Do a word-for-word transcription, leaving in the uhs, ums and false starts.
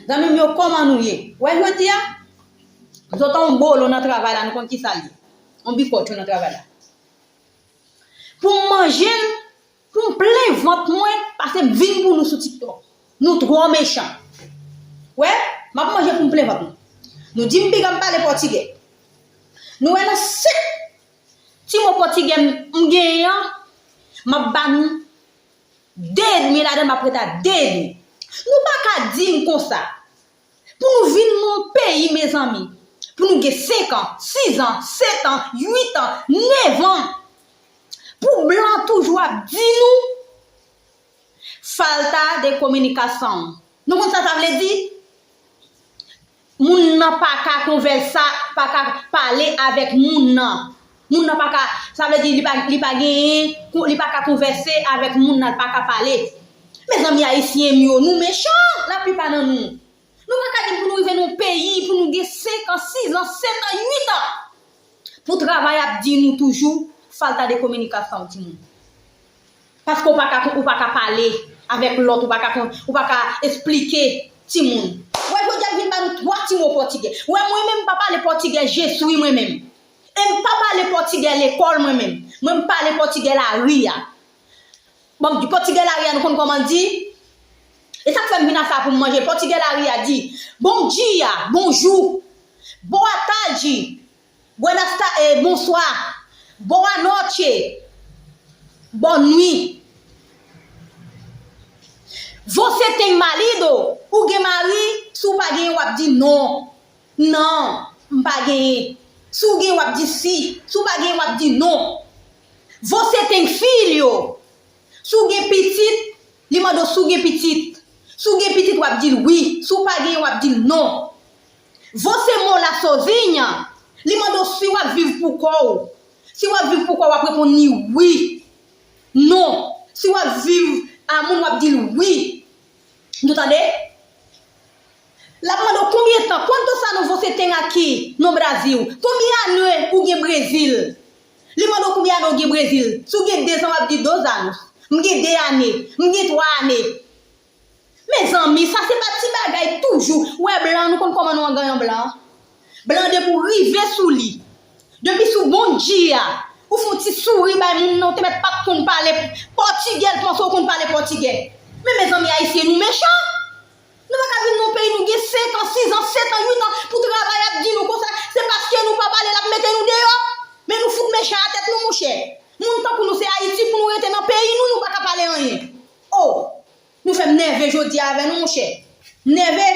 Zanmi m yo, kòman nou ye? Wè jodi a, zòt an yon bolo nan travay la, nou konn ki sa l ye. Yon bikòt yo nan travay la. Pou m manje l, pou m plen vant mwen, pase m vin pou nou sou TikTok. Nou twò mechan. Wè, m ap manje pou m plen vant mwen. Nou di m piga m pale pòtigè. Nou wè nan senk ti mo pòtigè m, m genyen an, m ap ba nou de edmi ladan l, m ap ret a de edmi. Nou pa ka di m konsa. Pou nou vin nan yon peyi, mezanmi, pou nou gen senk an, sis an, sèt an, uit an, nèf an, pou blan toujou ap di nou falta de kominikasyon. Nou konn sa sa vle di? Moun nan pa ka konvèsa, pa ka pale avèk moun nan. Moun nan pa ka, sa vle di li pa, li pa genyen, li pa ka konvèse avèk moun nan, li pa ka pale. Mezanmi ayisyen m yo, nou mechan, laplipa nan nou. Nou pa ka di pou nou rive nan yon peyi, pou nou gen senk an, sis an, sèt an, uit an. Pou travay ap di nou toujou, falta de kominikasyon, timoun. Paske ou pa ka, ou pa ka pale avèk lòt, ou pa ka, ou pa ka esplike timoun. Wè, jodi a vin ba nou twa ti mo pòtigè. Wè, mwen menm pa pale pòtigè, je suis mwen menm. E m pa pale pòtigè lekòl mwen menm. Mwen m pale pòtigè lari a. Bon, pòtigè lari a, nou konn kòman l di? E sa k fè m vin a sa pou m manje. Pòtigè lari a di, bom dia, bonjou. Boa tarde, buenas ta-, eh, bonswa. Boa noite, bòn nwi. Você tem marido? Ou gen mari? Si w pa genyen, w ap di non. Não, m pa genyen. Si w gen, w ap di si. Si w pa gen, w ap di non. Você tem filho? Si w gen pitit, li mande w si w gen pitit. Si w gen pitit, w ap di l wi. Si w pa gen, w ap di l non. Você mora sozinha? Li mande w si w ap viv pou kò w. Si w ap viv pou kò w, w ap reponn li wi. Non. Si w ap viv a moun, w ap di l wi. Nou tande? L ap mande w konbyen tan, quantos anos você tem aqui no Brasil? Konbyen ane ou gen Brezil? Li mande w konbyen ane ou gen Brezil. Si w gen de zan, w ap di dos anos. M gen de ane. M gen twa ane. Mezanmi, sa se pa ti bagay toujou. Wè blan, nou konn kòman nou an ganyan blan. Blan depi w rive sou li. Depi sou bom dia, ou fè yon ti souri bay moun nan, ou te mèt pa t konn pale pòtigè, l panse w konn pale pòtigè. Men mezanmi ayisyen, nou mechan. Nou pa ka vin nan peyi nou gen senk an, sis an, sèt an, uit an pou travay ap di nou konsa, se paske nou pa pale l ap mete nou deyò. Men nou fout mechan a tèt nou monchè. Moun tankou nou se Ayiti pou nou rete nan peyi nou, nou pa ka pale anyen. Oh, nou fè m nève jodi a avè nou monchè. M nève.